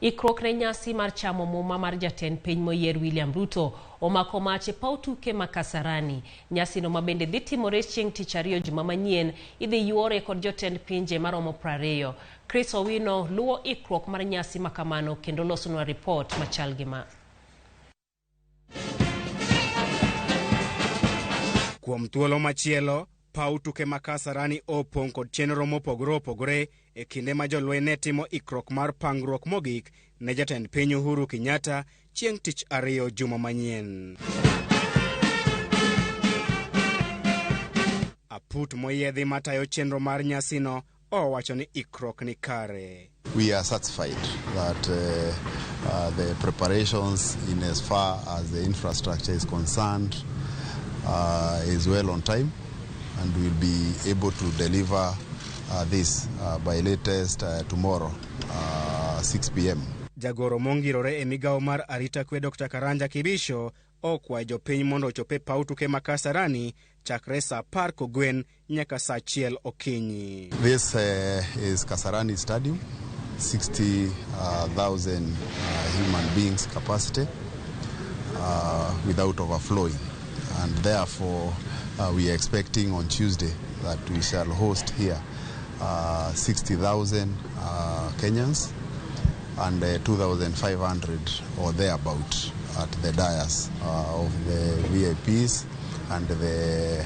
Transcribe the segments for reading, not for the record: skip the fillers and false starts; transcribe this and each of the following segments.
Ikruok ne nyasi mar chamo muma mar jatend piny moyier William Ruto omako mach e paw tuke ma Kasarani. Nyasino ma bende dhi timore chieng' tich ariyo juma manyien idhi yuore kod jotend pinje maromo 20. Chris Owino luwo ikruok mar nyasi ma kamano kendo losonwa ripot machal gi ma. Kuom thuolo machielo, paw tuke ma Kasarani opong' kod chenro mopogore opogore e kinde ma jolweny ne timo ikruok mar pangruok mogik ne jatend piny Uhuru Kenyatta chieng' tich ariyo juma manyien. Aput moyiedhi matayo chenro mar nyasino owacho ni ikruok ni kare. We are satisfied that the preparations in as far as the infrastructure is concerned is well on time and we'll be able to deliver this by latest tomorrow 6 p.m. Jagoro mongirore e migawo mar arita kwe Dr. Karanja Kibisho okwayo jopiny mondo ochop e paw tuke ma Kasarani chakre saa 10 kogwen nyaka saa 1 okinyi. This is Kasarani Stadium, 60,000 human beings capacity without overflowing, and therefore we are expecting on Tuesday that we shall host here 60,000 Kenyans and 2,500 or thereabout at the dais of the VIPs and the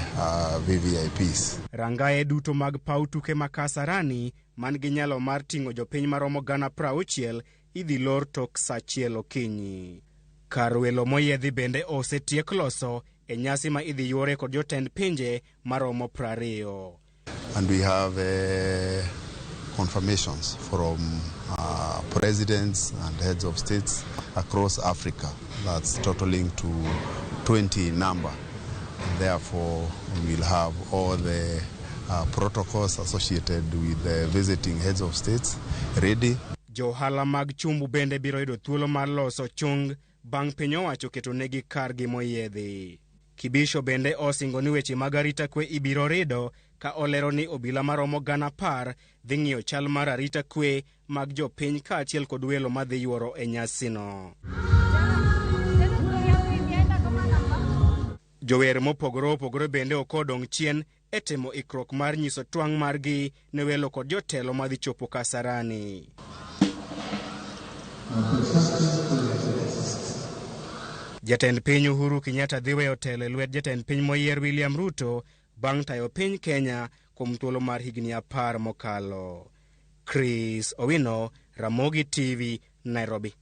VVIPs. Rangaye duto mag paw tuke ma Kasarani man gi nyalo mar ting'o jopiny maromo 60,000 idhi lor tok saa 1 okinyi. Kar welo moyiedhi bende osetiek loso e nyasi ma idhi yuore kod jotend pinje maromo 20. And we have confirmations from presidents and heads of states across Africa. That's totaling to 20 in number. And therefore, we will have all the protocols associated with the visiting heads of states ready. Johala mag chumbu bende biro yudo thuolo mar loso chung bang' piny owacho keto negi kargi moyiedhi. Kibisho bende osingo ni weche mag arita kwe ibiro rido ka olero ni obila maromo 10,000 dhi ng'iyo chal mar arita kwe mag jopiny kaachiel kod welo madhi yuoro e nyasino. Jower mopogore opogore bende ok odong' chien e timo ikruok mar nyiso twang' margi ne welo kod jotelo madhi chopo Kasarani. Jatend piny Uhuru Kenyatta dhi weyo telo e lwet jatend piny moyier William Ruto bang' tayo piny Kenya kuom thuolo mar higni 10 mokalo. Chris Owino, Ramogi TV, Nairobi.